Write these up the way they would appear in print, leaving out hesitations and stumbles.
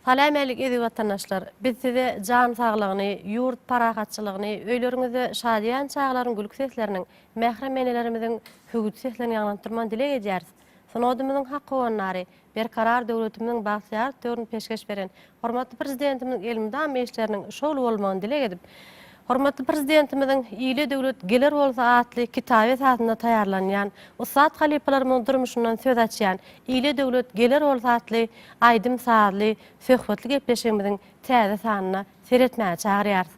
Salam-älik eziz watandaşlar! Biz size jan saglygyny, ýurt parahatçylygyny, öýleriňizde şadyýan çagalaryň gülki sesleriniň, mährem enelerimiziň hüwdi seslerini ýaňlanyp durmagyny dileg edýäris. Sungatymyzyň hak howandary, Berkarar döwletimiziň bagtyýarlyk döwrüni peşgeş beren hormatly Prezidentimiziň elmydama işleriniň şowly bolmagyny dileg edip, hormatly Prezidentimiziň Ile döwlet geler bolsa atly kitaby esasynda taýýarlanýan, ussat halypalarymyzyň durmuşyndan söz açýan Ile döwlet geler bolsa atly aýdym-sazly, söhbetli gepleşigimiziň täze sanyna seretmäge çagyrýarys.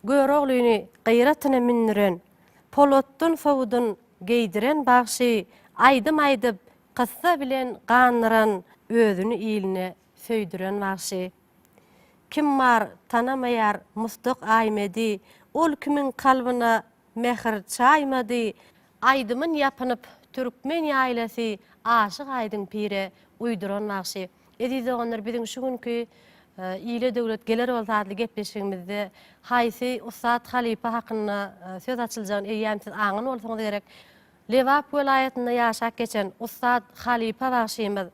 Göroglyny gyr atyna mündüren, polatdan sowudyn geýdiren bagşy aýdym aýdyp, kyssa bilen gandyran, özüni iline söýdüren bagşy. Kim bar, tanamaýar Mustak Aýmedi, ol kimiň kalbyna mähir çaýmady, aýdymyn ýapynyp türkmen ýaýlasy Aşyk Aýdyň pire uýduran bagşy. Eziz doganlar biziň şu günki Ile döwlet geler bolsa atly gepleşigimizde haýsy ussat halypa hakynda söz açyljagyny eýýäm siz aňan bolsaňyz gerek. Lebap welaýatynda ýaşap geçen ussat halypa bagşymyz,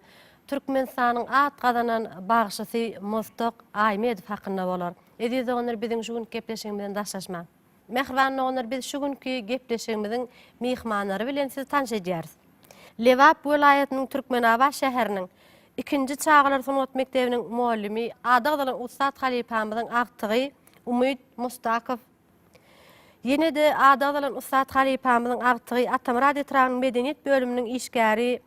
Türkmenistanyň at gazanan bagşysy Mostak Aýmedow hakynda bolar. Eziz doganlar biziň şu günki gepleşigimizden daşlaşmaň. Mähriban doganlar biz şu günki gepleşigimiziň myhmanlary bilen sizi tanyş edýäris. Lebap welaýatynyň Türkmenabat şäheriniň ikinji çagalar sungat mekdebiniň mugallymy, ady agzalan ussat halypamyzyň agtygy Umyt Mustakow, Ýene-de ady agzalan ussat halypamyzyň agtygy Atamyrat etrabynyň medeniýet bölüminiň işgäri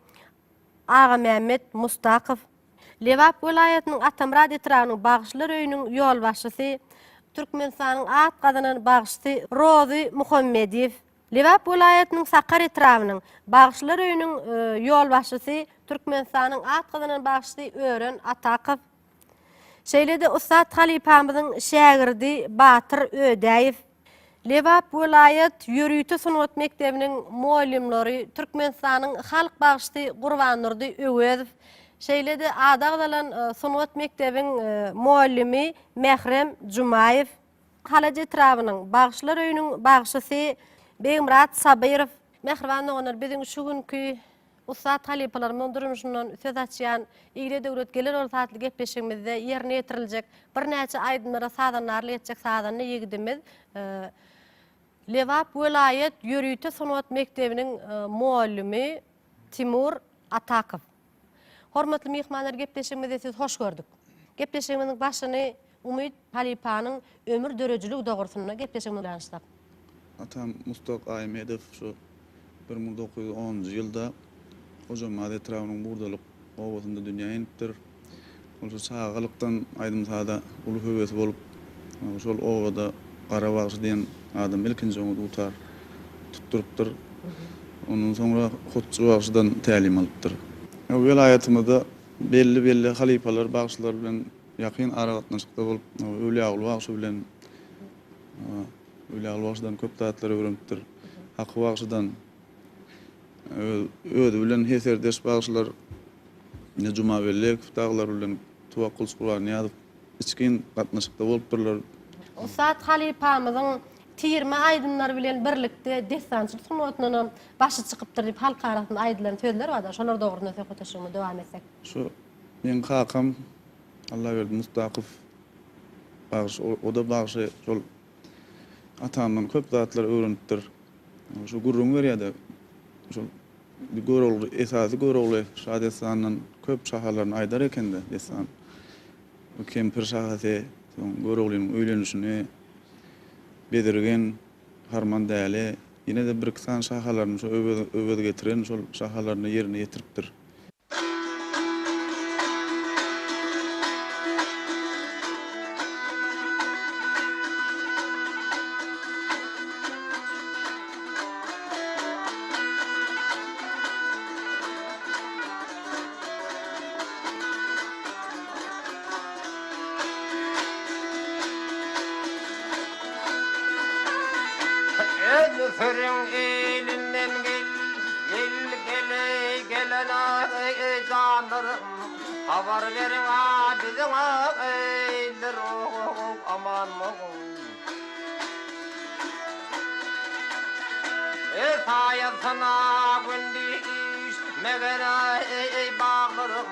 Agamämmet Mustakow, Lebap welaýatynyň Atamyrat etrabynyň bagşylar öýüniň ýolbaşçysy, Türkmenistanyň at gazanan bagşysy Rozy Muhammediýew, Lebap welaýatynyň Sakar etrabynyň bagşylar öýüniň ýolbaşçysy, Türkmenistanyň at gazanan bagşysy Ören Atakow, Şeýle-de ussat halypamyzyň şägirdi Batyr Ödäýew, Lebap welaýat ýörite sungat mekdebiniň mugallymlary, Türkmenistanyň halk bagşysy Gurbandurdy Öwezow, şeýle-de ady agzalan sungat mekdebiň mugallymy Mährem Jumaýew, Halaç etrabynyň bagşylar öýüniň bagşysy Begmyrat Sabyrow, Mähriban doganlar, biziň şu günki Ussat halypalarymyzyň durmuşyndan söz açýan Ile döwlet geler bolsa atly gepleşigimizde ýerine ýetiriljek birnäçe aýdymlara sazandarlyk etjek sazanda ýigidimiz Lebap welaýat ýörite sungat mekdebiniň mugallymy Timur Atakow. Hormatly myhmanlar gepleşigimizde sizi hoş gördük. Gepleşigimiziň başyny Umyt halypanyň ömür döredijiligi dogrusynda gepleşigimizi bilen açsak. Atam Mustak Aýmedow şu 1910-njy ýylda Hojambaz etrabynyň Burdalyk obasynda dünýä inipdir. Ol şu çagalykdan aýdym-saza uly höwesi bolup, şol obada Gara bagşy diýen adam ilkinji oňa dutar tutdurypdyr. Ondan soňra Hotjy bagşydan tälim alypdyr. Welaýatymyzda belli-belli halypalar, bagşylar bilen Ýakyn aragatnaşykda bolup, Öwlüýaguly bagşy bilen, Öwlüýaguly bagşydan köp zatlary öwrenipdir. Haky bagşydan, özi bilen heserdeş bagşylar Juma Bellekow dagylar bilen Tuwakgylyç Gurbannyýazow içgin gatnaşykda bolupdyrlar. Ussat halypamyzyň tirme aýdymlary bilen birlikde dessançylyk sungatyndanam başy çykypdyr diýip halk arasynda aýdylan sözler bar-da, şolar dogrusynda söhbetdeşligimizi dowam etsek. Şu meň kakam Allaberdi Mustakow bagşy, o-da bagşy, şol atamdan köp zatlary öwrenipdir. Şu gürrüň berýär-de, şol Görogly, esasy Görogly şadessanyndan köp şahalaryny aýdar eken-de, dessan. Kempir şahasy, soň Göroglynyň öýlenişini, Bezirgen, Harman däli, ýene-de birki sany şahalaryny şo Öwez, Öwez getiren şol şahalaryny ýerine ýetiripdir. Özüriň elinden gel, gel, gel-eý, gelen-eý, janlarym, Habar beriň-a biziň eýler ow, amanmy-ow. Saýasyna gündiz, meger-eý, baglarym,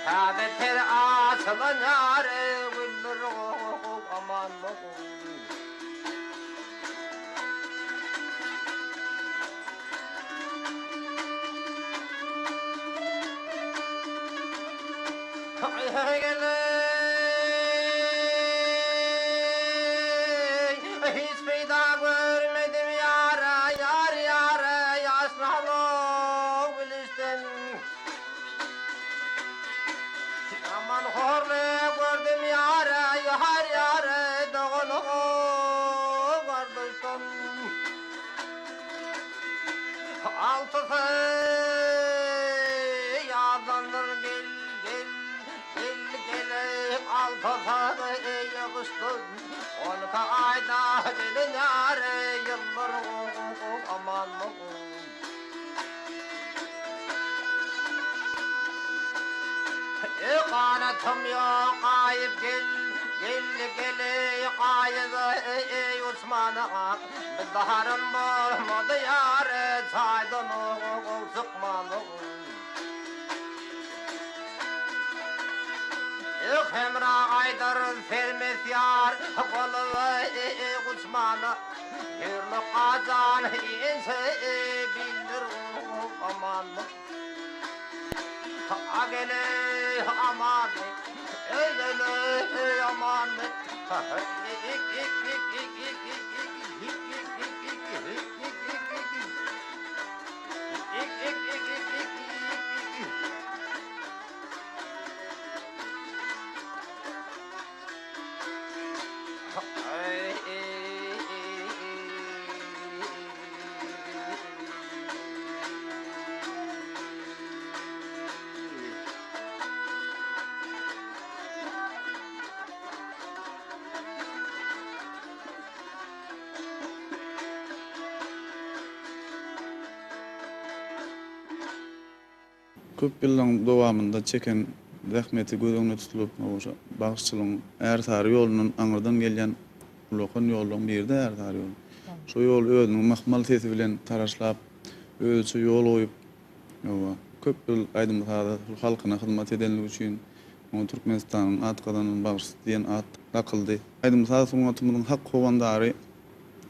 Täze ter açylyp. Açylan ýary güldür aman Hiç peýda görmedim ýara, ýar ýara, ýaşlalyk bilişden. Ýaman horluk gördüm ýara, ýar ýara, doganlyk gardaşdan. Altysy ýazdandyr gel, gel, gel, gel, altysy ýygyşdyr. On iki aýda gelen ýary ýyldyr amanlyk. E ganatym ýok gaýyp gel, gel, gel eý gaýyp eý uçmana Baharym bolmady ýar çaýdan çykmana. E hemra aýdar sermes ýar goly guçmana Hürli gajan inçe bildir aman. A gele aman Eý gele aman. Köp ýyllaryň dowamynda çeken zähmeti göz öňünde tutulyp, şo bagşyçylygyň ärsary ýolundan aňyrdan gelýän ullakan ýollaryň biri-de ärsary ýoly. Şo ýoly özüniň mahmal sesi bilen taraşlap, özüçe ýol goýup, hawa, köp ýyl aýdym-saza, halkyna hyzmat edenligi üçin oňa Türkmenistanyň at gazanan bagşysy diýen at dakyldy. Aýdym-saz sungatymyzyň hak howandary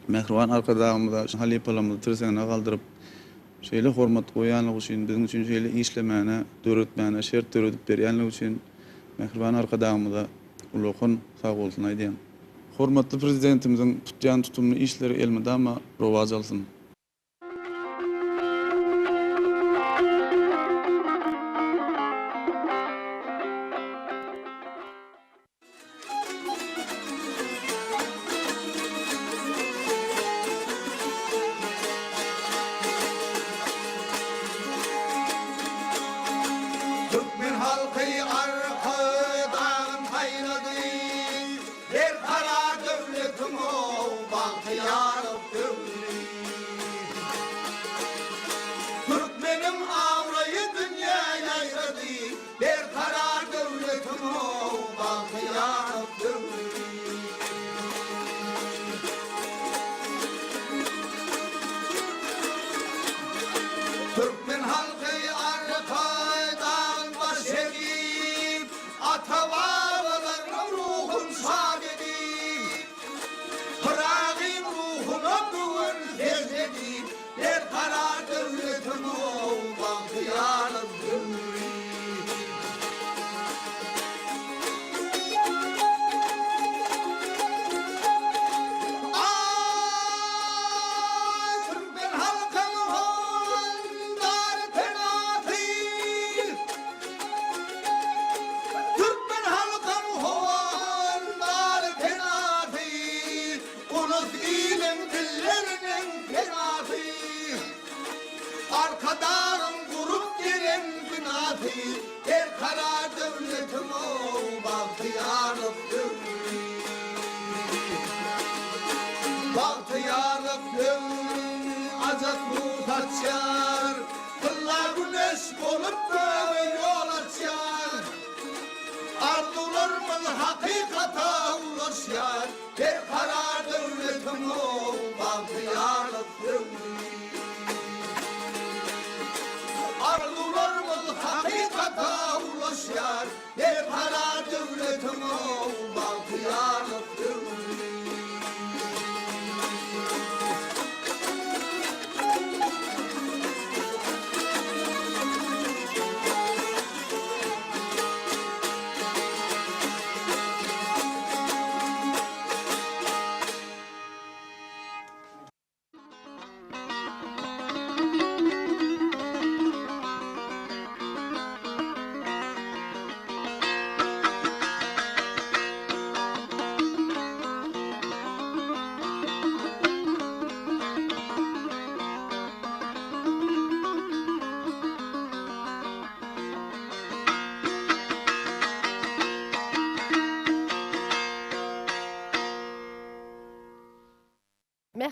mähriban Arkadagymyza halypalarymyzy tirsegine galdyryp, şeýle hormat goýýanlygy üçin, biziň üçin şeýle işlemäne, döretmäne şert döredip berýänligi üçin mähriban Arkadagymyza ullakan sagbolsun aýdýan. Hormatly Prezidentimiziň tutýan tutumly işleri elmydama rowaç alsyn! Türkmen halky Arkadagyn saýlady, Berkarar döwletiň bagtyýarlyk döwri. Türkmeniň abraýy dünýä ýaýrady, Berkarar döwletiň bagtyýarlyk döwri. Türkmen halky Arkadagyn baş egip, Ata-babalarynyň ruhun şad edip, Pyragyň ruhuna bu gün sežde edip, Berkarar döwletiň bagtyýarlyk döwri. Aý, türkmen halkyň howandary penasy! Türkmen halkyň howandary penasy, Ulus iliň dilleriniň senasy, Arkadagyň gurup gelen binasy, Berkarar döwletiň bagtyýarlyk döwri. Bagtyýarlyk döwri ajap nur saçýar, Tylla güneş bolup göge ýol açýar. Arzuwlarymyz hakykata ulaşýar, Berkarar döwletiň bagtyýarlyk döwri. Arzuwlarymyz hakykata ulaşýar, Berkarar döwletiň.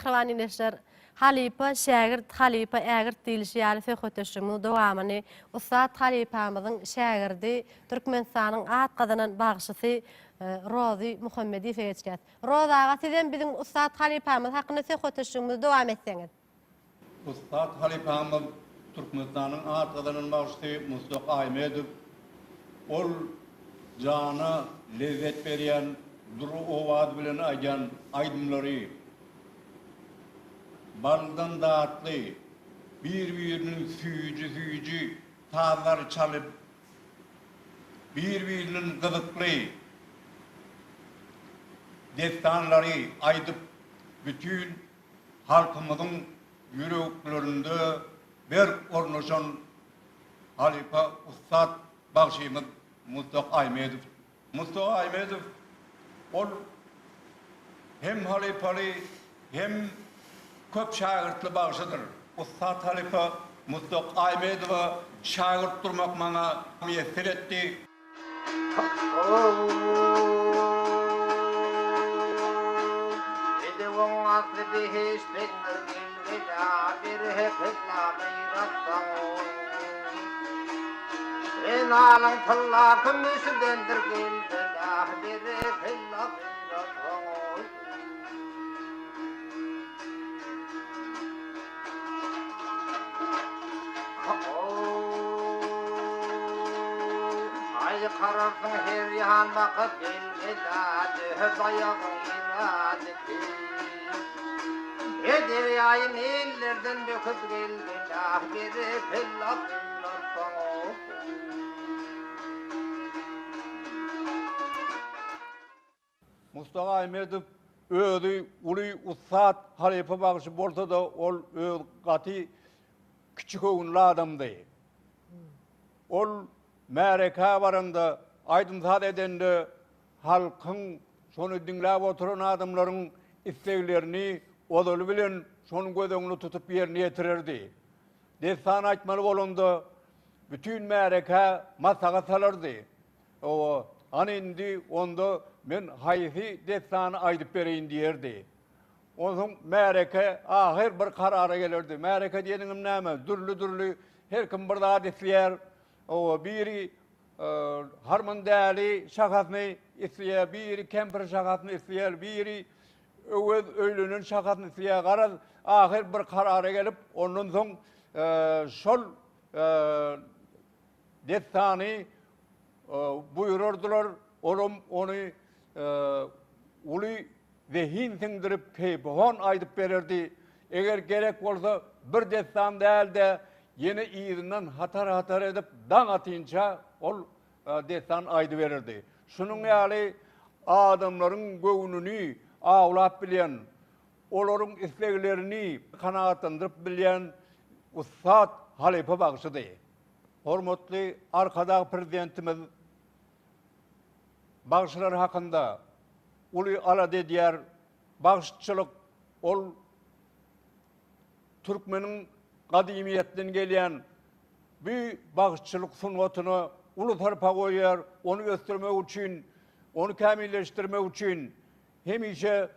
Mähriban ildeşler, halypa, şägirt, halypa, ägirt diýlişi ýaly söhbetdeşligimiziň dowamyny ussat halypamyzyň şägirdi, Türkmenistanyň at gazanan bagşysy Rozy Muhammediýewe geçýäs. Rozy aga, sizem biziň ussat halypamyz hakynda söhbetdeşligimizi dowam etseňiz. Ussat halypamyz, Türkmenistanyň at gazanan bagşysy Musdak Aýmedow. Ol jana lezzet berýän dury owaz bilen aýdýan aýdymlary baldan datly, bir-biriniň süýji-süýji sazlary çalyp, bir-biriniň gyzykly dessanlary aýdyp, bütin halkymyzyň ýüreklerinde berk ornaşan halypa ussat bagşymyz Mustak Aýmedow. Mustak Aýmedow ol hem halypaly, hem köp şägirtli bagşydyr. Ussat halypa Mustak Aýmedowa şägirt durmak maňa miýesser etdi. Bedewiň asly behiştdendir gel-gela bir hepella gyratsaň. Enalyň tylla kümüşdendir gel-gela bir hepella gyratsaň. Haýkararsyň her ýan bakyp gel-gela, döhüp aýagyň ýere dikip. Derýaýy nillerden böküp gel-gela, berekella gynansaň. Mustafa Aýmedow özi uly ussat halypa bagşy bolsa-da, ol öz gaty kiçigöwünli adamdy. Ol märekä baranda, aýdym-saz edende halkyň, şony diňläp oturan adamlaryň isleglerini ozaly bilen şony göz öňünde tutup ýerine ýetirerdi. Dessan aýtmaly bolanda, bütin märekä maslahat salardy. Hawa, hany indi onda men haýsy dessany aýdyp bereýin diýerdi. Onsoň märeke ahyr bir karara gelerdi. Märeke diýeniňem näme? Dürli-dürli her kim bir zat isleýär. Hawa, biri Harman däli şahasyny isleýär, biri kempir şahasyny isleýär, biri Öwez öýlenen şahasyny isleýär. Garaz, ahyr bir karara gelip, ondan soň şol Dessany buýrardylar, olam ony uly zehin siňdirip, keýpihon aýdyp bererdi. Eger gerek bolsa, bir dessan däl-de, ýene yzyndan hatar-hatar edip, daň atynça ol dessan aýdybererdi. Şunuň ýaly adamlaryň göwnüni awlap bilýän, olaryň isleglerini kanagatlandyryp bilýän ussat halypa bagşydy. Hormatly Arkadag Prezidentimiz bagşylar hakynda uly alada edýär. Bagşyçylyk ol türkmeniň gadymyýetden gelýän bu bagşyçylyk sungatyna uly sarpa goýýar, ony ösdürmek üçin, ony kämilleşdirmek üçin hemişe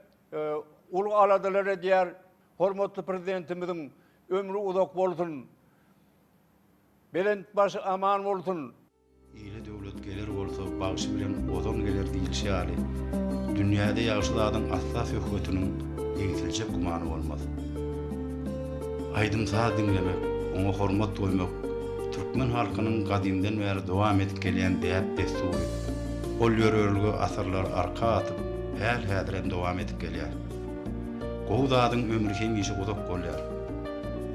uly aladalar edýär. Hormatly Prezidentimiziň ömri uzak bolsun! Belent başy aman bolsun! Ile döwlet geler bolsa, bagşy bilen ozan geler diýlişi ýaly, dünýäde ýagşy zadyň asla söhbetiniň egsiljek gümany bolmaz. Aýdym-saz diňlemek, oňa hormat goýmak türkmen halkynyň gadymdan bäri dowam edip gelýän däp-dessury. Ol ýörelge asyrlar arka atyp, häl-häzirem dowam edip gelýär. Gowy zadyň ömri hemişe uzak bolýar.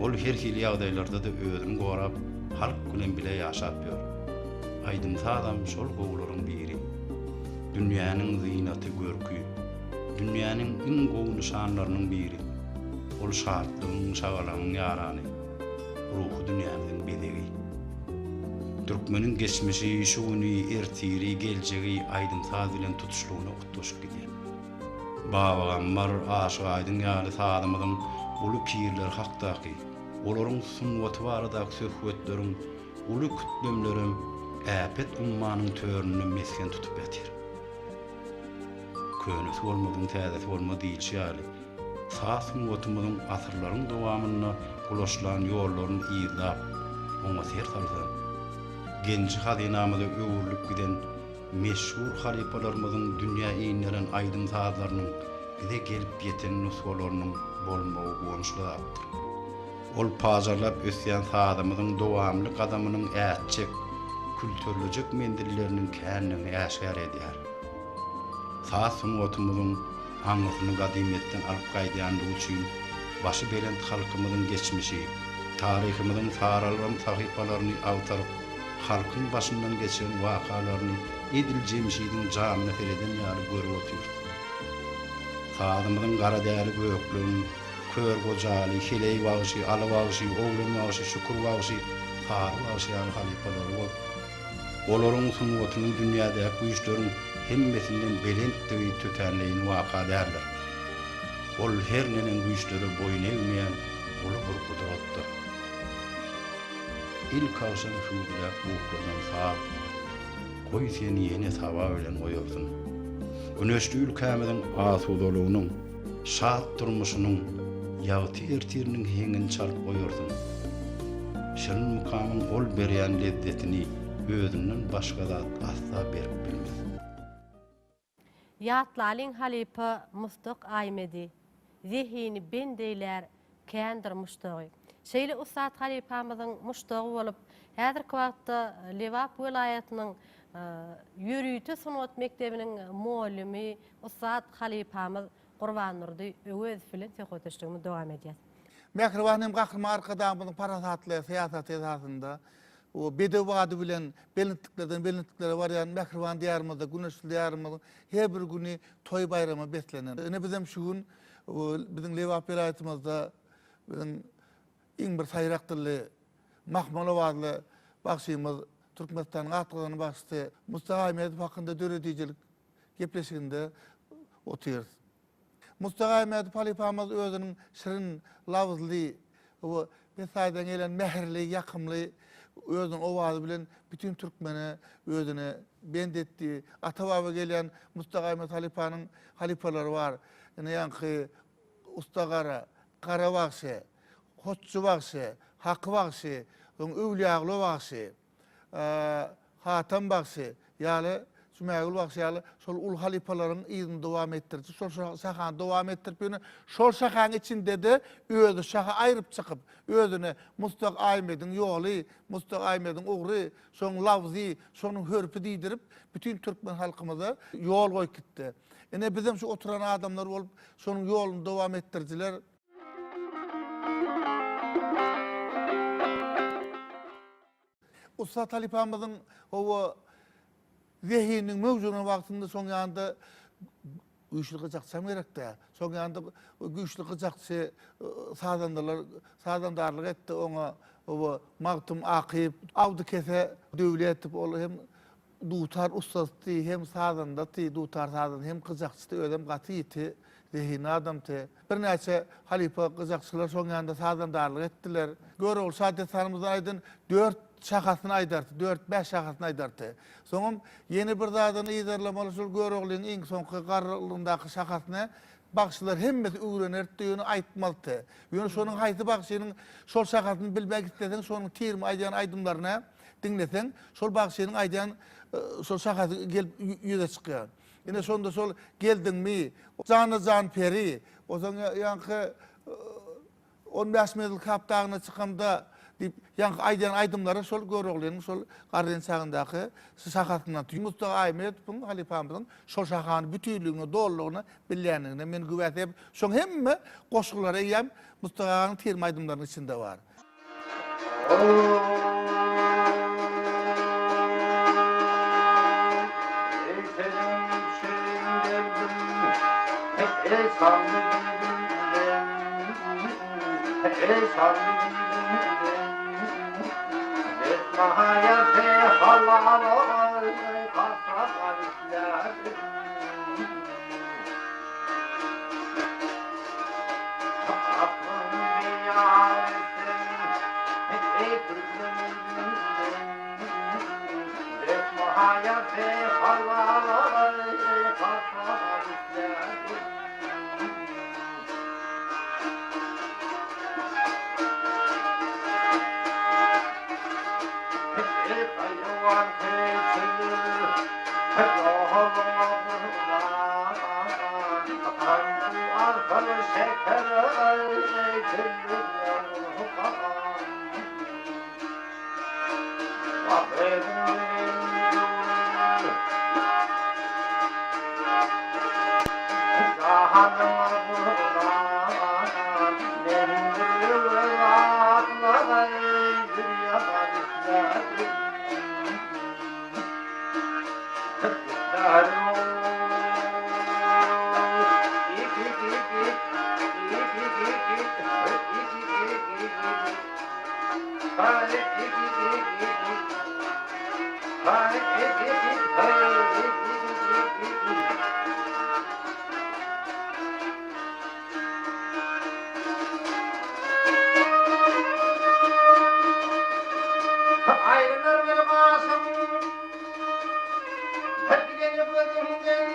Ol her hili ýagdaýlarda-da özüni gorap, halk bilen bile ýaşap ýör. Aýdym-sazam şol gowularyň biri. Dünýäniň zynaty, görki. Dünýäniň iň gowy nyşanlarynyň biri. Ol şatlygyň, şagalaňyň ýarany. Ruhy dünýämiziň bezegi. Türkmeniň geçmişi, şu güni, ertiri, geljegi aýdym-saz bilen tutuşlygyna utgaşyp gidýär. Babagammar, Aşyk Aýdyň ýaly sazymyzyň uly pirleri hakdaky, olaryň sungaty baradaky söhbetleriň uly kütlemlerem äpet ummanyň töründe mesgen tutup ýatyr. Könesi bolmadygyň täzesi bolmaz diýlişi ýaly, Saz sungatymyzyň asyrlaryň dowamynda gulaçlan ýollaryny yzlap, oňa ser salsaň, genji-hazynamyza öwrülip giden meşhur halypalarymyzyň dünýä inderen aýdym-sazlarynyň bize gelip ýeten nusgalarynyň bolmagy guwançly zatdyr. Ol pajarlap ösýän sazymyzyň dowamly gadamynyň ätjek, külterlejek menzilleriniň kändigini äşgär edýär. Saz sungatymyzyň aňrysyny gadymyýetden alyp gaýdýandygy üçin başy belent halkymyzyň geçmişi, taryhymyzyň saralgan sahypalaryny agtaryp, halkyň başyndan geçiren wakalaryny edil Jemşidiň jamyna sereden ýaly görüp otyrys. Sazymyzyň Garadäli Gökleň, Kör Gojaly, Heleý bagşy, Aly bagşy, Oglan bagşy, Şükür bagşy, Sary bagşy ýaly halypalary bolup, olaryň sungatynyň dünýädäki güýçleriň hemmesinden belentdigi tötänleýin waka däldir. Ol her neneň güýçlere boýun egmeýän uly bir gudratdyr. Ilkagşam hüwdüläp ukladan saz, goý seni ýene saba bilen oýarsyn. Güneşli ülkämiziň asudalygynyň, şat durmuşynyň, ýagty ertiriniň heňini çalyp oýarsyn. Şirin mukamyň ol berýän lezzetini özünden başga zat asla berip bilmez. Ýatlalyň halypa Mustak Aýmedi, Zehini bend eýlär, kändir muşdagy. Şeýle ussat halypamyzyň muşdagy bolup, häzirki wagtda Lebap welaýatynyň ýörite sungat mekdebiniň mugallymy, ussat halypamyz Gurbandurdy Öwezow bilen söhbetdeşligimizi dowam edýäs. Mähriban hem Gahryman Arkadagymyzyň parasatly syýasaty esasynda Bedew bady bilen belentliklerden belentliklere barýan mähriban Diýarymyzda, güneşli Diýarymyzyň her bir güni toý-baýrama beslenen. Ine bizem şu gün biziň Lebap welaýatymyzda biziň iň bir saýrak dilli, mahmal owazly bagşymyz, Türkmenistanyň at gazanan bagşysy Mustafa Aýmedow hakynda döredijilik gepleşiginde otyrys. Mustafa Mädi halypamyz özüniň şirin labyzly we pessaýdan gelen mähirli, ýakymly özüniň owazy bilen bütin türkmeni özüne bent etdi. Ata-baba gelýän Mustafa Mädi halypanyň halypalary bar. Ine ýaňky Usta Gara, Gara bagşy, Hotçy bagşy, Haky bagşy, soň Öwlüýagly bagşy. Hatam bagşy ýaly, Jumägül bagşy ýaly şol uly halypalaryň yzyny dowam etdiriji, şol şahany dowam etdirip, ýöne şol şahaň içinde-de özi şaha aýryp çykyp, özüne Mustak Aýmediň ýoly, Mustak Aýmediň ugry, şoň labzy, şonuň hörpi diýdirip, bütin türkmen halkymyza ýol goýup gitdi. Ine, bizem şu oturan adamlar bolup, şonuň ýoluny dowam etdirijiler. Ussat halypamyzyň hawa zehininiň möwjüren wagtynda şoň ýanynda güýçli gyjakçam gerekdi. Şoň ýanynda güýçli gyjakçy sazandalar sazandarlyk etdi oňa hawa Magtym Akyýew, Awdy Kese Döwletow ol hem Dutar ussasy hem sazandasy, dutar sazandasy hem gyjakçysy özem gaty ýiti zehinli adamdy. Birnäçe halypa gyjakçylar şoň ýanynda sazandarlyk etdiler. Görogly şa dessanymyzdan aýdan dört şahasyny aýdardy, dört-bäş şahasyny aýdardy. Soňam ýene bir zadyny yzarlamaly şol Göroglyň iň soňky garrylygyndaky şahasyny bagşylar hemmesi öwrenerdi ýöne aýtmazdy. Ýöne şonuň haýsy bagşynyň şol şahasyny bilmek isleseň şonuň tirme aýdýan aýdymlaryny Diňleseň, şol bagşynyň aýdýan şol şahasy gelip ýüze çykýar. Ine şonda şol Geldiňmi, Jana-jan peri, onsoň ýaňky On bäş menzil Kap dagyna çykamda diýip, ýaňky aýdýan aýdymlary şol Göroglynyň şol garryn çagyndaky şahasyndan. Mustafa Aýmedowyň halypamyzyň şol şahany bütinligine, dolulygyna bilýändigine men güwä sebäbi şoň hemme goşgulary eýýäm Mustafa aganyň terme aýdymlarynyň içinde bar. Eý haýwan köçeler, ýoluňa gurban, Gandy asyl şeker diliňe gurban. Wah ediň Jahanyňa gurban, Meniň bir zatlaý Aýrylar bir gaşyň, Bir gideni gözüňden,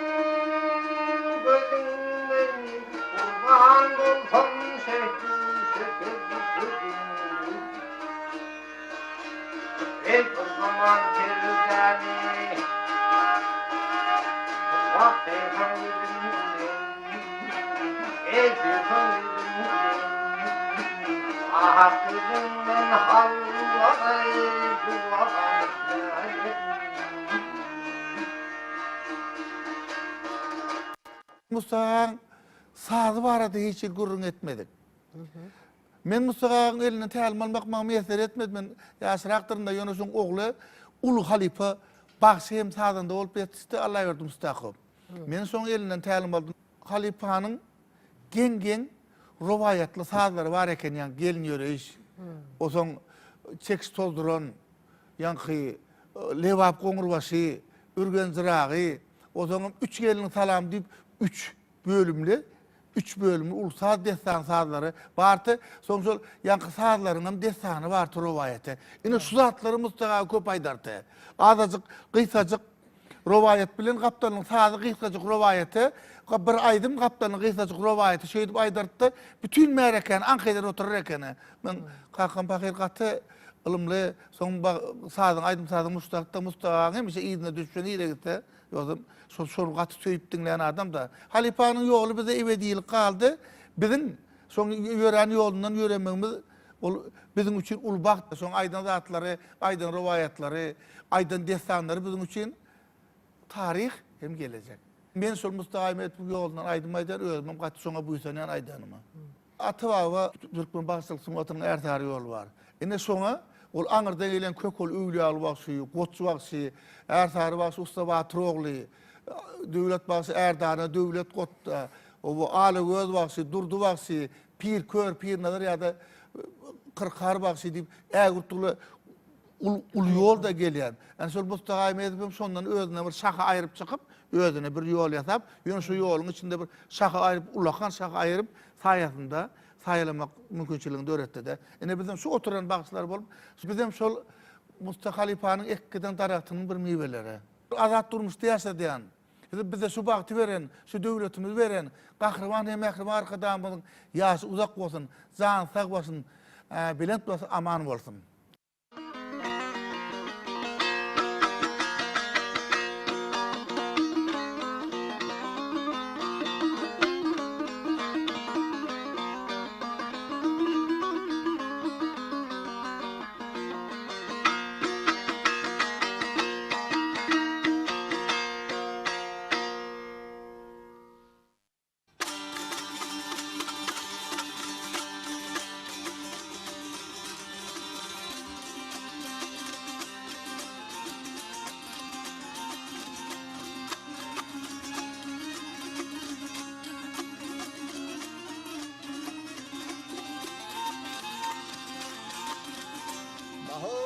gözüňden Gurban bolsam şähdi-şeker sözüňden. Ey bir zaman perdäni, Wah, seýhan ýüzüňden, Eý, seýhan ýüzüňden, Ah, gözüňden hallaý, duwan islärin. Musa agaň sazy barada hiç hili gürrüň etmedik. Men Musa agaň elinden tälim almak maňa miýesser etmedi. Men ýaşrakdyryn-da, ýöne şoň ogly uly halypa bagşy hem sazanda bolup ýetişdi, Allaberdi Mustakow. Men şoň elinden tälim aldym. Halypanyň geň-geň rowaýatly sazlary bar eken, ýaňky gelin ýöreýiş, osoň çekiç tozduran, ýaňky Lebap goňurbaşy, Ürgen jyragy, osoňam Üç gelniň salamy diýip üç bölümli, üç bölümli uly saz dessan sazlary bardy. Soň şol ýaňky sazlaryňam dessany bardy rowaýaty. Ine şu zatlary Mustafa aga köp aýdardy. Azajyk, gysgajyk rowaýat bilen gapdalynyň sazy gysgajyk rowaýaty, bir aýdym gapdalynyň gysgajyk rowaýaty şeýdip aýdardy-da, bütin märekäni aňk eder oturar ekeni. Meň kakam pahyr gaty ylymly, soň sazyň, aýdym-sazyň muşdagy-da Mustafa agaň hemişe yzyna düşse nirä gitse, Ýogsam şol şol gaty söýüp diňlän adam-da. Halypanyň ýoly bize ebedilik galdy. Biziň şoň ýörän ýolundan ýöremegimiz ol biziň üçin uly bagt. Şoň aýdan zatlary, aýdan rowaýatlary, aýdan dessanlary biziň üçin taryh hem gelejek. Men şol Mustafa Aýmetowyň ýolundan aýdym aýdýan, özümem gaty şoňa buýsanýan aýdanyma. Ata-baba türkmen bagşyçylyk sungatynyň ärsary ýoly bar. Ine şoňa ol aňyrdan gelen kök ol Öwlüýaly bagşy, Goç bagşy, Ärsary bagşy Ussa Batyr ogly, Döwlet bagşy Ärdana, Döwlet Gotda, oba Alagöz bagşy, Durdy bagşy, Pir Kör, Pirnazar ýa-da Kyrkar bagşy diýip ägirt uly uly ýol-da gelýän. Ýani şol Mustafa Aýmedow hem şondan özüne bir şaha aýryp çykyp, özüne bir ýol ýasap, ýöne şu ýoluň içinde bir şaha aýryp, ullakan şaha aýryp, saýasynda saýalamak mümkinçiligini döretdi-de. Ine bizem şu oturan bagşylar bolup, bizem şol Musta halypanyň ekip giden daragtynyň bir miweleri. Azat durmuşda ýaşadýan, bize şu bagty beren, şu döwletimizi beren Gahryman hem Mähriban Arkadagymyzyň ýaşy uzak bolsun, jany sag bolsun, belent bolsun, aman bolsun. Bahow,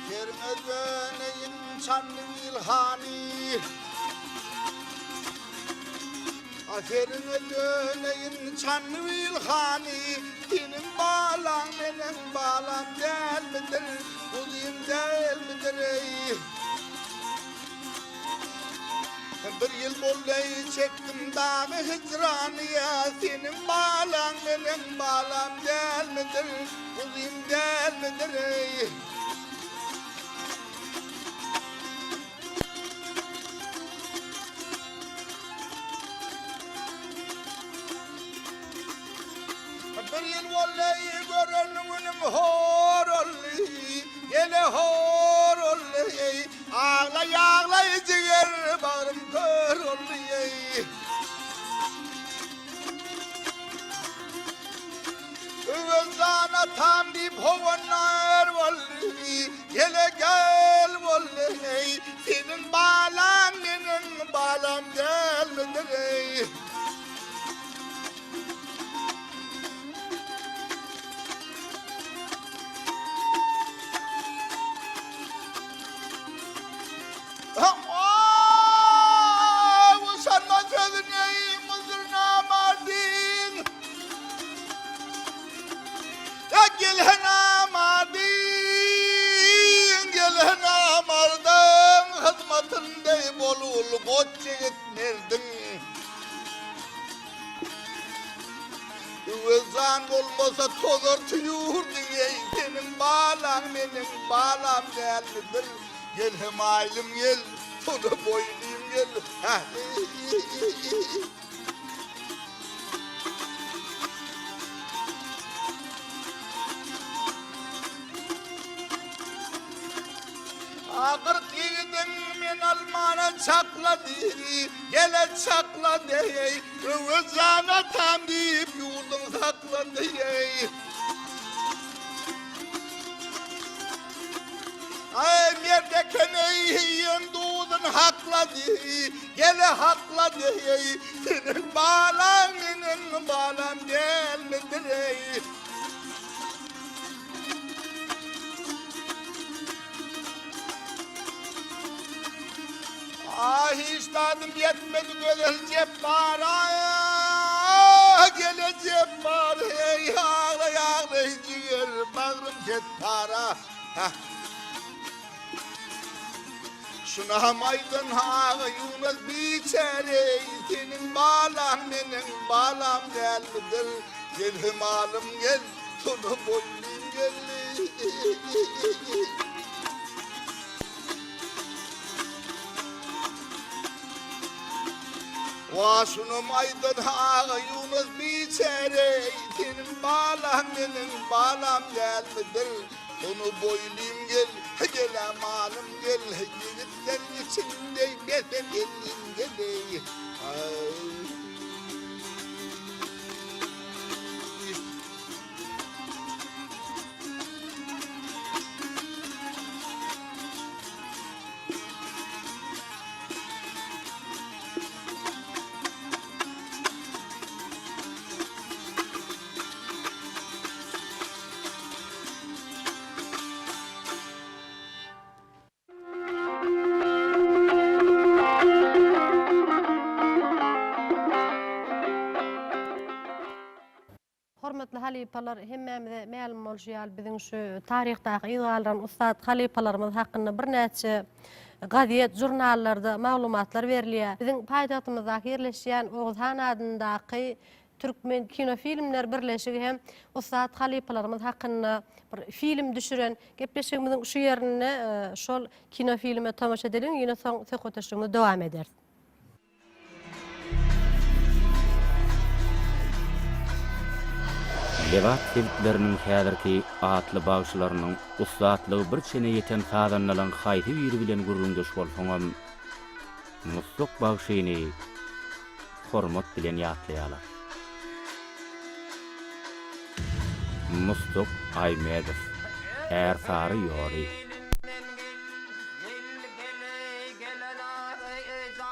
seriňe döneýin Çandybil hany. A seriňe döneýin Çandybil hany, Seniň balaň meniň balam dälmidir, Guzym dälmidir eý. Bir ýyl boldy çekdim dagy hijrany ýa seniň balaň meniň balam dälmidir guzym dälmidir eý. Bir ýyl boldy gören günüm hor oldy, ýene hor oldy eý. Aglaý aglaý jiger bagrym kör oldy eý. Öwez jan atam diýip howanlar boldy, ýene gel boldy eý. Seniň balaň meniň balam dälmidir eý. Usanma sözüne muzur namardyň. Ya gelen namardyň, gelen namardyň hyzmatynda bolul goç ýigit merdiň. Öwez jan bolmasa tozar tüýürdiň eý seniň balaň meniň balam dälmidir gel hemaýlym gel sona boýlym gel hä. A 40 ýigidiň men almana çaklady gele çaklady eý Öwez jan atam diýip ýurduň saklady eý. Aý mert eken eý iýen duzun haklady gele haklady eý seniň balaň meniň balam dälmidir eý. Ah hiç zadym ýetmedi gözel Jepbara Gele Jepbar hey aglaý aglaý jiger bagrym hetpara Hah. Şunam aýdan aga Ýunus biçäre seniň balaň meniň balam dälmidir gel hemalym gel Sona boýlym geldi. Wah şunam aýdan aga Ýunus biçäre seniň balaň meniň balam dälmidir Sona boýlym gel gel-ä malym gel ýigitler içinde bese gelin gel-eý. Hormatly halypalar, hemmämize mälim bolşy ýaly, biziň şu taryhdaky yz galdyran ussat halypalarymyz hakynda birnäçe gazet, žurnallarda maglumatlar berilýär. Biziň paýtagtymyzdaky ýerleşýän Oguz han adyndaky Türkmen kinofilmler birleşigi hem ussat halypalarymyz hakynda bir film düşüren. Gepleşigimiziň şu ýerinde şol kinofilme tomaşa edeliň, ýene soň söhbetdeşligimizi dowam ederis. Lebap sebitleriniň häzirki atly bagşylarynyň ussatlygy bir çene ýeten sazandalaň haýsy biri bilen gürrüňdeş bolsaňam, Mustuk bagşyny hormat bilen ýatlaýarlar. Mustuk Aýmedow, Ärsary ýoly.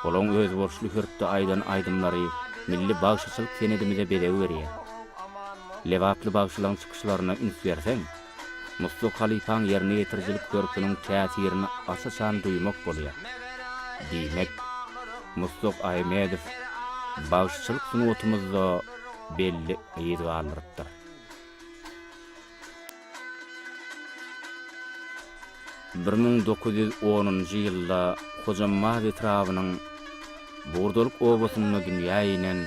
Olaň özboluşly hörpde aýdan aýdymlary milli bagşyçylyk senedimize bezeg berýär. Lebaply bagşylaň çykyşlaryna üns berseň, Mustuk halypaň ýerine ýetirijilik hörpüniň täsirini aç-açan duýmak bolýar. Diýmek, Mustuk Aýmedow bagşyçylyk sungatymyzda belli yz galdyrypdyr. 1910-njy ýylda Hojambaz etrabynyň. Burdalyk obasynda dünýä inen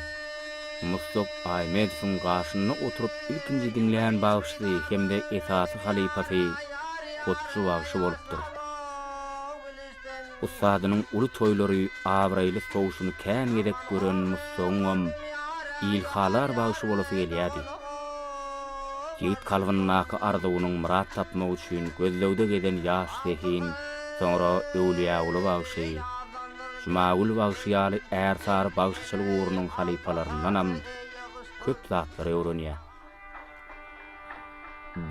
Mustak Aýmedowyň gaşynda oturyp ilkinji diňlän bagşysy hem-de esasy halypasy Hotjy bagşy bolupdyr. Ussadynyň uly toýlary, abraýly sowşuny kän gezek gören Mussagyňam ilhalar bagşy bolasy gelýärdi. Ýigit kalbyndaky arzuwynyň myrat tapmagy üçin gözlegde gezen ýaş zehin soňra Öwlüýäguly bagşy, Jumagül bagşy ýaly ärsary bagşyçylyk ugrunyň halypalaryndanam köp zatlary öwrenýär.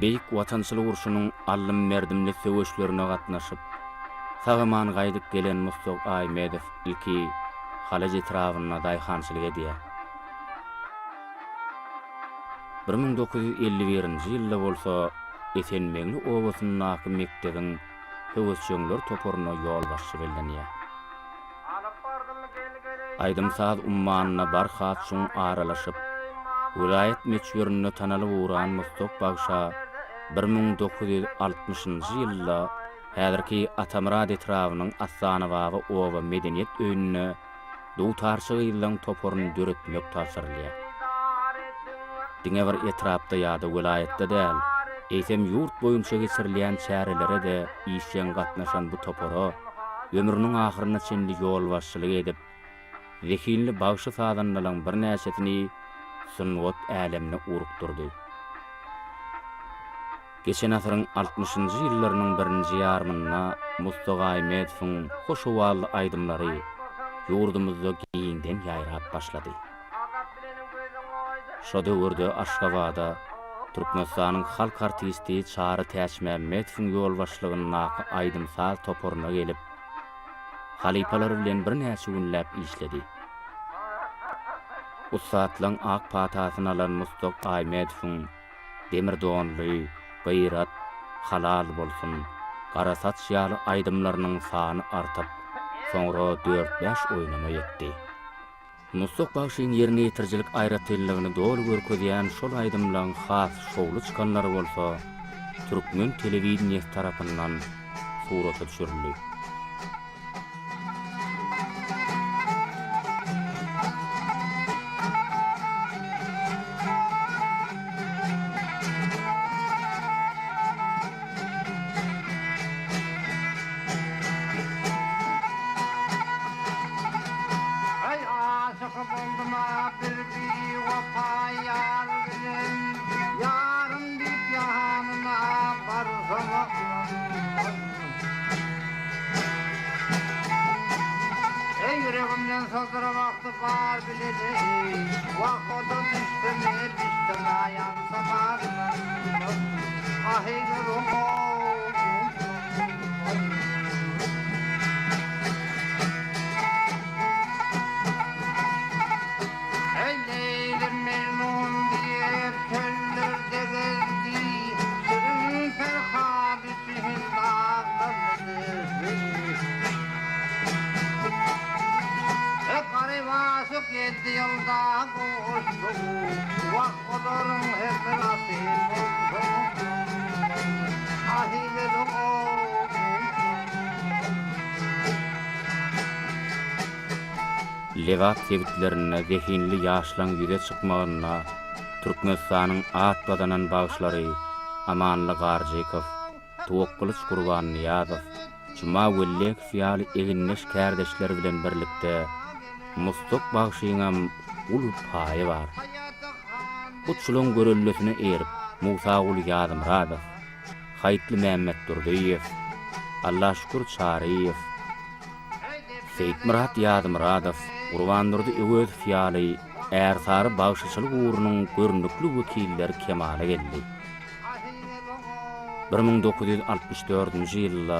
Beýik Watançylyk urşunyň aldym-berdimli söweşlerine gatnaşyp, sag-aman gaýdyp gelen Mustak Aýmedow ilki Halaç etrabynda daýhançylyk edýär. 1951-nji ýylda bolsa Esenmeňli obasyndaky mekdebiň höwesjeňler toparyna ýolbaşçy bellenýär. Aýdym-saz ummanyna barha çuň aralaşyp, welaýat möçberinde tanalyp ugran Mustak bagşa 1960-njy ýylda häzirki Atamyrat etrabynyň Astanababa oba medeniýet öýünde dutarçy gyzlaň toparyny döretmek tabşyrylýar. Diňe bir etrapda ýa-da welaýatda däl, eýsem ýurt boýunça geçirilýän çärelere-de işjeň gatnaşan bu topara ömrüniň ahyryna çenli ýolbaşçylyk edip, zehinli bagşy-sazandalaň birnäçesini sungat älemine ugrukdyrdy. Geçen asyryň altmyşynjy ýyllarynyň birinji ýarymynda Mustafa Gaýmedowyň hoş owazly aýdymlary ýurdumyzda giňden ýaýrap başlady. Şo döwürde Aşgabada Türkmenistanyň halk artisti Çary Täçmämmedowyň ýolbaşçylygyndaky aýdym-saz toparyna gelip, halypalar bilen birnäçe günläp işledi. Ussatlaň ak patasyny alan Mustak Aýmedowyň Demir donly, Gyrat, Halal bolsun, Gara saç ýaly aýdymlarynyň sany artyp, soňra dört-bäş oýnama ýetdi. Mustak bagşyň ýerine ýetirijilik aýratynlygyny doly görkezýän şol aýdymlaň has şowly çykanlary bolsa türkmen telewideniýesi tarapyndan surata düşürildi. Aý aşyk boldum-a bir biwepa ýar bilen, Ýarym diýip ýanyna barsam-a ynanmaz. Eý ýüregimden sozduran wagty bar bileli, Wah oda düşsem el düşsem-ä ýansam-a ynanmaz. Ahy görüň-ow. Eý Leýli Mejnun diýip çöllerde gezdi, Şirin Ferhady üçin daglarda gezdi. Eý garyp aşyk ýedi ýylda gowuşdy, Wah olaryň her bir asyl bolsa, Asyl Lebap sebitlerinde zehinli ýaşlaň ýüze çykmagynda Türkmenistanyň at gazanan bagşylary Amanly Garjykow, Tuwakgylyç Gurbannyýazow, Juma Wellekow ýaly egindeş kärdeşleri bilen birlikde Mustak bagşyňam uly paýy bar. Hut şulaň göreldesine eýerip, Musaguly Ýazmyradow, Haýytly Mämmetdurdyýew, Allaşükür Çaryýew, Seýitmyrat Ýazmyradow, Gurbandurdy Öwezow ýaly ärsary bagşyçylyk ugrunyň görnükli wekilleri kemala geldi. 1964-nji ýylda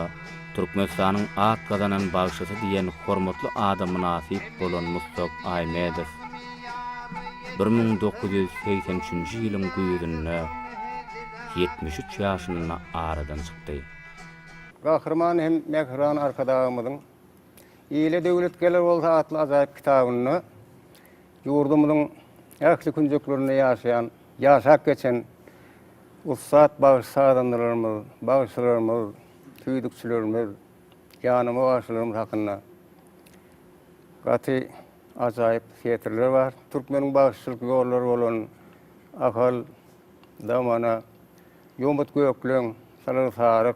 Türkmenistanyň at gazanan bagşysy diýen hormatly ada mynasyp bolan Mustak Aýmedow 1983-nji ýylyň güýzünde 73 ýaşynda aradan çykdy. Gahryman hem mähriban Arkadagymyzyň Ile döwlet geler bolsa atly ajaýyp kitabynda ýurdumyzyň ähli künjeklerinde ýaşaýan, ýaşap geçen ussat bagşy-sazandalarymyz, bagşylarymyz, tüýdükçilerimiz, ýanama bagşylarymyz hakynda. gaty ajaýyp setirler bar. Türkmeniň bagşyçylyk ýollary bolan Ahal, Damana, Ýomut Gökleň, Salyr Saryk,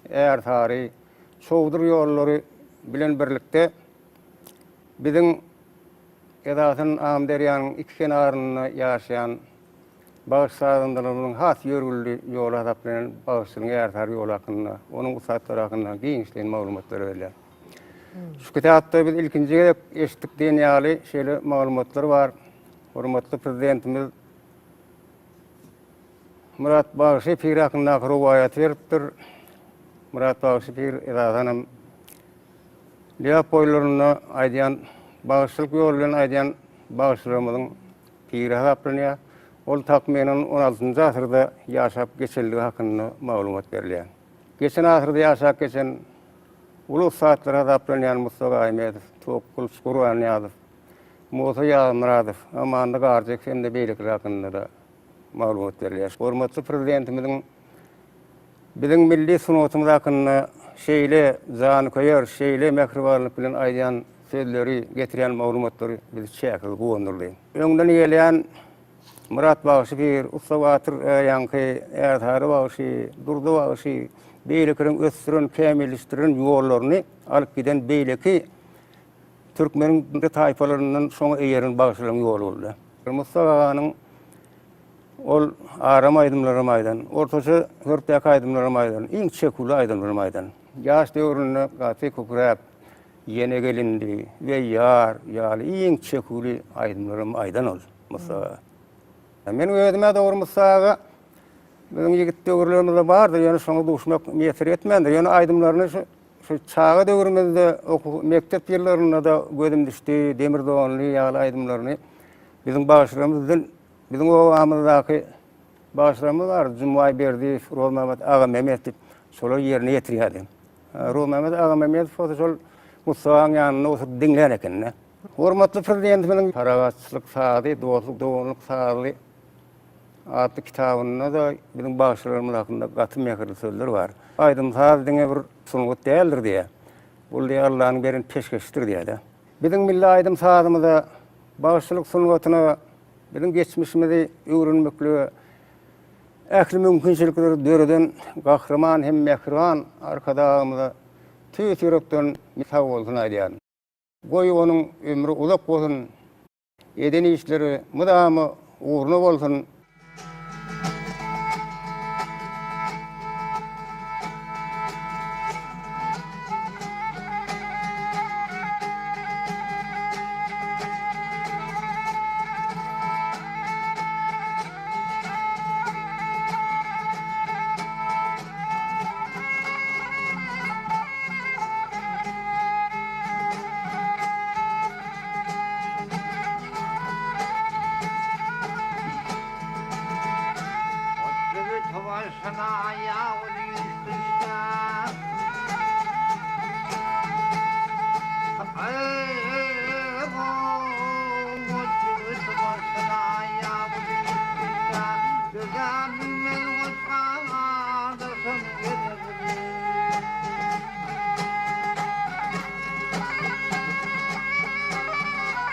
Ärsary, Çowdur ýollary bilen birlikde biziň esasan Amyderýanyň iki kenarynda ýaşaýan bagşy-sazandalarymyzyň has ýörgünli ýoly hasaplanýan bagşyçylygyň Ärsary ýoly hakynda, onuň ussatlary hakynda giňişleýin maglumatlar berilýär. Şu kitapda biz ilkinji gezek eşitdik diýen ýaly şeýle maglumatlar bar. Hormatly Prezidentimiz Myrat bagşy pir hakyndaky rowaýaty beripdir. Myrat bagşy pir esasanam Lebap boýlarynda aýdýan bagşyçylyk ýoly bilen aýdýan bagşylarymyzyň piri hasaplanýar. Ol takmynan on altynjy asyrda ýaşap geçenligi hakynda maglumat berilýär. Geçen asyrda ýaşap geçen uly ussatlar hasaplanýan Musa Gaýmedow, Tokgulyç Gurbannyýazow, Musa Ýazmyradow, Amandy Garjykow hem-de beýlekiler hakynda-da maglumat berilýär. Hormatly Prezidentimiziň biziň milli sungatymyz hakynda şeýle janköýer, şeýle mähribanlyk bilen aýdýan sözleri, getirýän maglumatlary bizi çäksiz guwandyrdy. Öňden gelýän Myrat bagşy pir, Ussa batyr ýaňky Ärsary bagşy, Durdy bagşy, beýlekileriň ösdüren, kämilleşdiren ýollaryny alyp giden beýleki Türkmeniň taýpalaryndan şoňa eýeren bagşylaryň ýoly boldy. Musa aganyň ol aram aýdymlaram aýdan, ortaça hörpdäki aýdymlaram aýdan, iň çeküwli aýdymlaram aýdan. Ýaş döwründe gaty kükräp, Ýene gelindi we Ýar ýaly iň çeküwli aýdymlaram aýdan ol Musa aga. Meniň özüm-ä dogry Musa aga biziň ýigit döwürlerimizde bardy, ýöne şoňa duşmak miýesser etmändir. Ýöne aýdymlaryny şu Şu çaga döwrümizde okuw mekdep ýyllarynda-da gözüm düşdi, Demir donly ýaly aýdymlaryny biziň bagşylarymyz bilen biziň obamyzdaky bagşylarymyz bardy, Jumbaý Berdiýew, Rozmämmet Agamemet diýip, şolar ýerine ýetirýärdi. Rozmämmet Agamemedow bolsa şol Mustafanyň ýanynda oturyp diňlän eken-de. Hormatly Prezidentimiziň Parahatçylyk sazy, dostluk, doganlyk sazy atly kitabynda-da biziň bagşylarymyz hakynda gaty mähirli sözler bar. Aýdym-saz diňe bir sungat däldir diýýär. Bul diýýär Allanyň beren peşgeşidir diýýär-de. Biziň milli aýdym-sazymyza, bagşylyk sungatyna, biziň geçmişimizi öwrenmeklige ähli mümkinçilikleri döreden Gahryman hem mähriban Arkadagymyza tüýs ýürekden sagbolsun aýdýaryn. Goý, onuň ömri uzak bolsun! Eden işleri mydama ugruna bolsun!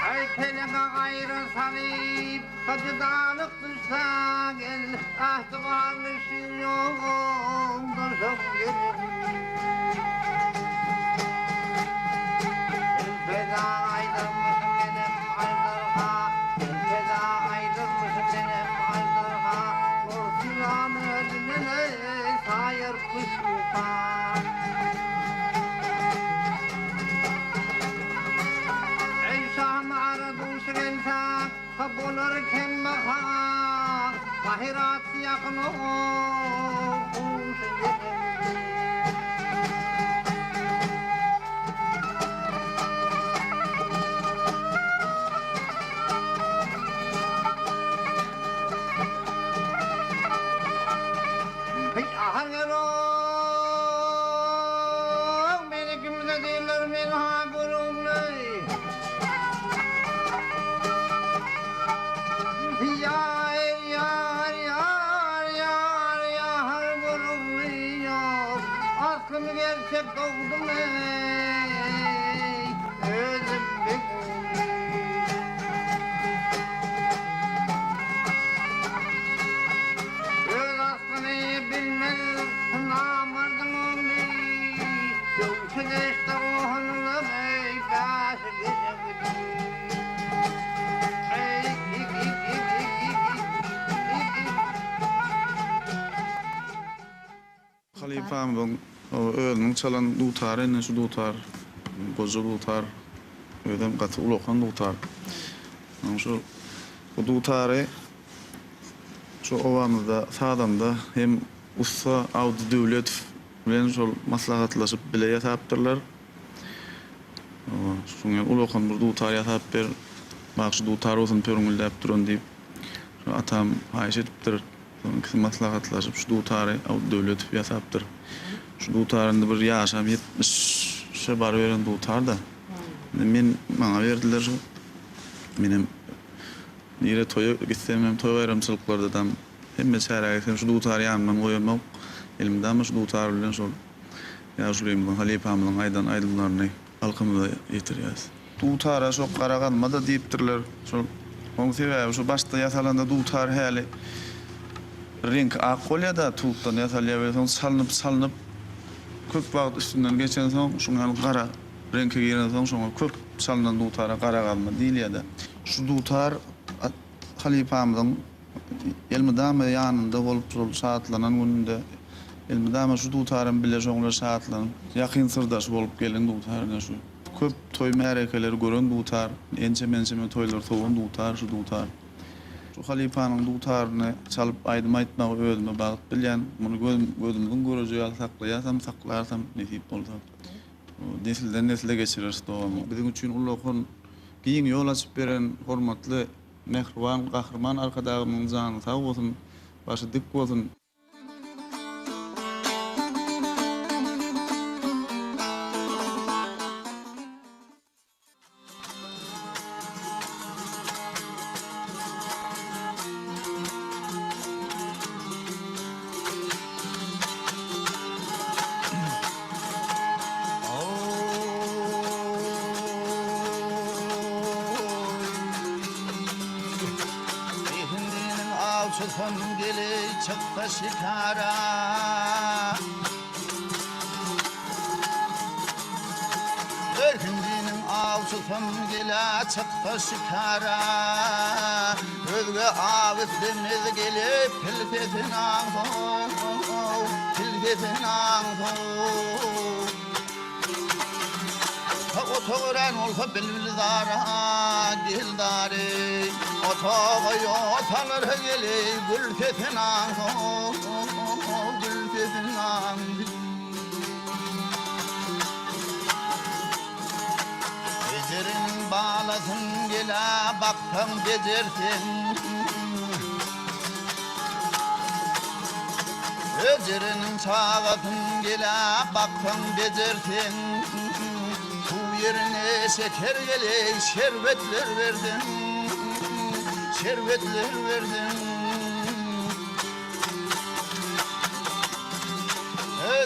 Aý pelege gaýra salyp, Hajydalyk düşse gel, Ähti barly şir ýoldaşym gel. Sen peda aýdyrmyşyň menem aýdarha, Sen peda aýdyrmyşyň menem aýdarha, Gorkýan özünden-eý saýar Eý şahym ara duş gelse, bolar kembaha, Gahyrat ýakyn huşy ýeten. Heý, ahangarow, meni kimse diýrler, men ha Görogly. Ýar, ýar, ýar, ýar, ýar Görogly ýok. Aslym gerçek dogdum eý, özüm beg. Halypamyzyň özüniň çalan dutary indi şu dutar, goja dutar, özem gaty ulakan dutar. Onuň şu bu dutary şu obamyzda sazanda hem ussa Awdy Döwletow bilen şol maslahatlaşyp bile ýasapdyrlar. Şuň ýaly ulakan bir dutar ýasap ber, bagşy dutar bolsun pörňüldäp duran diýip, şo atam haýyş edipdir. Soň ikisi maslahatlaşyp şu dutary Awdy Döwletow ýasapdyr. Şu dutar indi bir ýaşam ýetmişe baryberen dutar-da. Indi men maňa berdiler şu. Menem nire toýa gitsem hem toý-baýramçylyklardadam hemme çärä gitsem şu dutary ýanymdan goýamok. Elmydama şu dutar bilen şol ýaşulymyzyň, halypamyzyň aýdan aýdymlaryny halkymyza ýetirýäris. Dutara şo gara gazma-da diýipdirler. Şol oň sebäbi şo başda ýasalanda dutar häli reňki ak bolýar-da, tutdan ýasalýar we soň çalnyp çalnyp köp wagt üstünden geçensoň şuň ýaly gara reňke girensoň şoňa köp çalynan dutara gara gazma diýilýär-de. Şu dutar halypamyzyň Elmydama ýanynda bolup şol şatlanan gününde elmydama şu dutaram bile şoň bilen şatlanyp ýakyn syrdaşy bolup gelen dutar ine şu. Köp toý märekeleri gören dutar, ençeme-ençeme toýlary sowan dutar şu dutar. Şu halypanyň dutaryny çalyp aýdym aýtmagy özüme bagt bilýän. Muny gözümiziň göreji ýaly saklaýasam, saklarsam nesip bolsa. Nesilden nesle geçireris dowamy. Biziň üçin ullakan giň ýol açyp beren hormatly Mähriban Gahryman Arkadagymyň jany sag bolsun, başy dik bolsun! Hindiniň awçysam geleý çyksa şikara. Hindiniň awçysam gele çyksa şikara. Özge aw islemez gelip pil sesin aňsow, pil sesin aňsow. Otag örän bolsa bilbil zara gel dary Otaga ýol salar geli gül sesin aňsow gül sesin aňsow. Ejeriň balasyn gel-ä baksaň bejerseň. Ejeriniň çagasyn gel-ä baksaň bejerseň. Suw ýerine şeker geleý şerbetler berseň. Şerbetler berseň.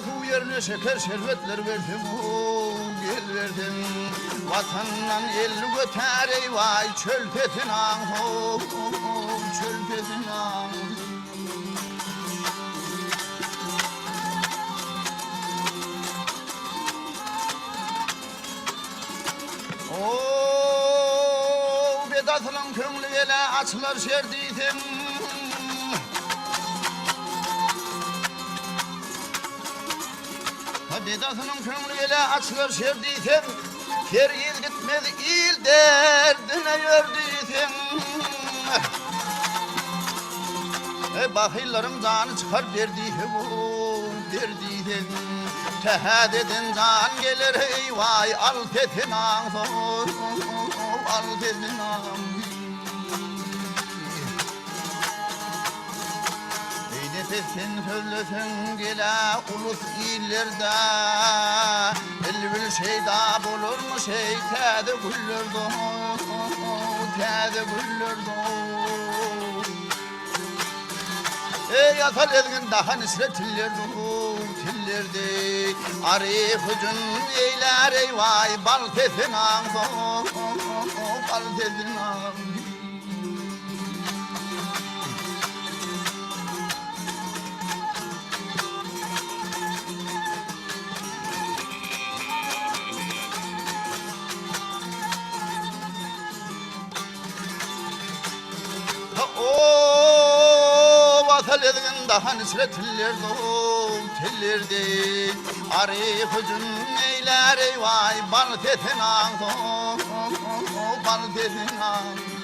Suw ýerine şeker şerbetler berseň how gel berseň Watandan elli götär eý waý çöl sesin aň how çöl sesin aň. Ow, bedasynyň köňli gele açylar şer diýseň. Ha bedasynyň köňli gele açylar şer diýseň, hergiz gitmez il derdine ýör diýseň. Eý, bahyllaryň jany çykar ber diýseň, ow, ber diýseň. Tähät eden jan geler, eý, waý, al sesin aňsow, al sesin aň. Eý, nepes sen sözleseň gel-ä ulus illerde, Bilbil şeýda bolarmyş, eý, täze güllerde, täze güllerde. Eý, asal ezgin dahan içre tillerdi, tillerdi. Ary hüjüm eýlär, eý, waý, bal sesin aňsa, bal sesin aňsa. Ho-o, asal ezgin dahan içre tillerdi-ow. tellerde Ary hüjüm eýlär eý waý bal sesin aňso bal sesin aň.